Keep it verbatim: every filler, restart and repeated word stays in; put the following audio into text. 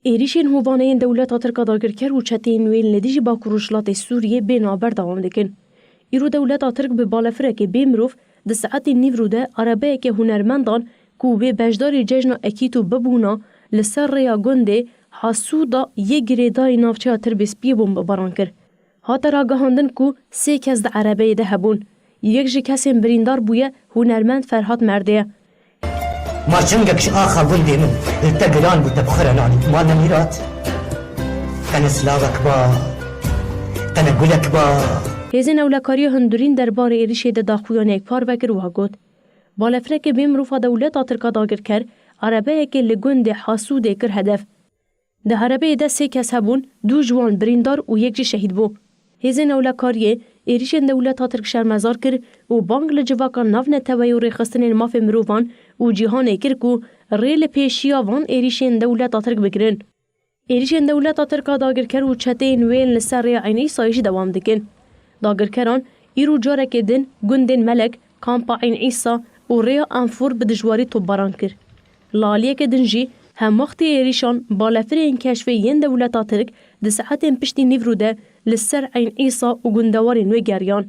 Êrîşên hovane yên dewleta Tirk a dagirker û çeteyên wê li dijî Bakur Rojhilatê Sûriyê bê navber dewam dikin. Îro dewleta Tirk bi balefirekê bê mirov di saetên nîvro de erebeyeke hunermendan ku wê beşdarî cejna Ekîto bibûna li ser rêya gundê Hasûda yê girêdayî navçeya Tirbêspiyê bombebaran kir. Hate ragihandin ku sê kes di erebeyê de hebûn. Yek ji kesên birîndar bûye hunermend Ferhat Merdê ye. Ma çingek ji axa gundê min li te giran bû, te bi xwe re nanî. Ma ne mîrat, te ne silavek ba, te ne gulek ba. Hêzên ewlekariyê hundirîn derbarê êrişê de daxuyaniyek parve kir û got, balefirekê bê mirova dewleta Tirk a dagirker erebeyekê li gundê Hasûdê kir hedef. Di erebeyê de sê kes hebûn, du ji wan birîndar û yek jî şehîd bû. Hêzên ewlekariyê êrîşên dewleta Tirk şermezar kir û bang li civaka navneteweyî û rêxistinên mafê mirovan û cîhanê kir ku rê li pêşiya van êrîşên dewleta Tirk bigirin. Êrîşên dewleta Tirk a dagirker û çeteyên wê li ser rêya Eyn Îsayê jî dewam dikin. Dagirkeran îro carekê din gundên Melek, Kampa Eyn Îsa û rêya Enfûr bi dijwarî topbaran kir. Li aliyeke din jî hemwextê êrîşan balefirên keşfê yên dewleta Tirk di saetên piştî nîvro de li ser Eyn Îsa û gundewarên wê geriyan.